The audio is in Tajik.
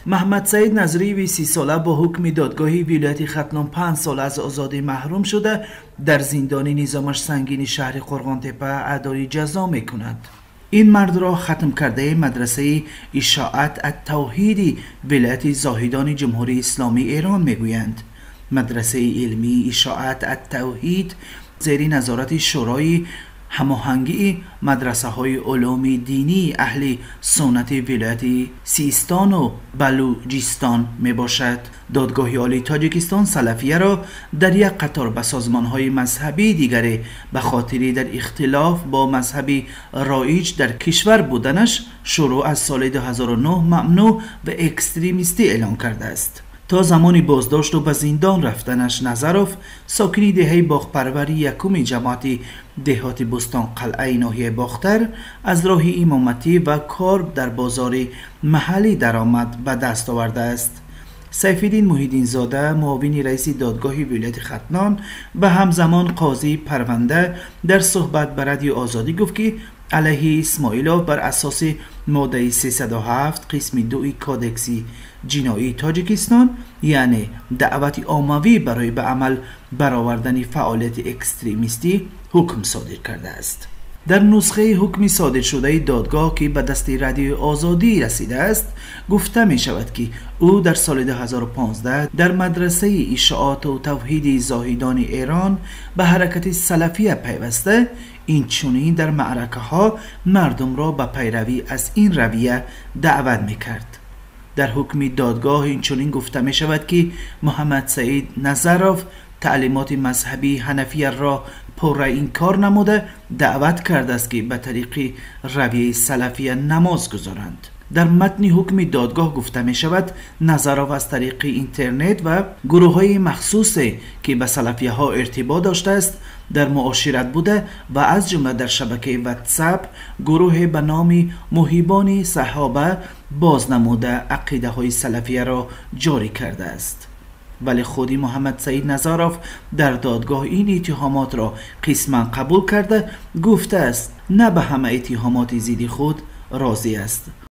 Маҳмадсаид Назриеви 30-сола бо ҳукми додгоҳи вилояти Хатлон 5 сол аз озодӣ маҳрум шуда, дар зиндони низомаш сангини шаҳри Қурғонтеппа адои ҷазо мекунад. Ин мардро хатмкардаи мадрасаи Ишоат ат-Тавҳиди вилояти Зоҳидони Ҷумҳурии Исломии Эрон мегӯянд. Мадрасаи илмии Ишоат ат-Тавҳид зери назорати Шӯрои ҳамоҳангии мадрасаҳои улуми динии аҳли суннати вилояти Систону Балуҷистон мебошад. Додгоҳи Олии Тоҷикистон салафияро дар як қатор ба созмонҳои мазҳабии дигаре ба хотири дар ихтилоф бо мазҳаби роиҷ дар кишвар буданаш шурӯъ аз соли 2009 мамнӯъ ва экстремистӣ эълон кардааст. То замони боздошту ба зиндон рафтанаш Назаров сокини деҳаи Боғпарвари якуми ҷамоати деҳоти Бӯстонқалъаи ноҳияи Бохтар аз роҳи имоматӣ ва кор дар бозори маҳаллӣ даромад ба даст овардааст. Сайфиддин Муҳиддинзода, муовини раиси додгоҳи вилояти Хатлон ва ҳамзамон қозии парванда, дар суҳбат ба Радиои Озодӣ гуфт, ки алайҳи Исмоилов бар асоси моддаи 307 қисми 2 Кодекси ҷиноии Тоҷикистон, яъне даъвати оммавӣ барои ба амал баровардани фаъолияти экстремистӣ, ҳукм содир кардааст. Дар нусхаи ҳукми содиршудаи додгоҳ, ки ба дасти Радиои Озодӣ расидааст, гуфта мешавад, ки ӯ дар соли 2015 дар мадрасаи Ишоату Тавҳиди Зоҳидони Эрон ба ҳаракати салафия пайваста, инчунин дар маъракаҳо мардумро ба пайравӣ аз ин равия даъват мекард. Дар ҳукми додгоҳ инчунин гуфта мешавад, ки Муҳаммадсаид Назаров таълимоти мазҳабии ҳанафияро пурра инкор намуда, даъват кардааст, ки ба тариқи равияи салафия намоз гузоранд. Дар матни ҳукми додгоҳ гуфта мешавад, Назаров аз тариқи интернет ва гурӯҳҳои махсусе, ки ба салафияҳо иртибот доштааст, дар муошират буда ва аз ҷумла дар шабакаи Ватсап гурӯҳе ба номи Муҳибони Саҳоба боз намуда, ақидаҳои салафияро ҷорӣ кардааст. Вале худи Муҳаммадсаид Назаров дар додгоҳ ин иттиҳомотро қисман қабул карда, гуфтааст, на ба ҳама иттиҳомоти зидди худ розӣ аст.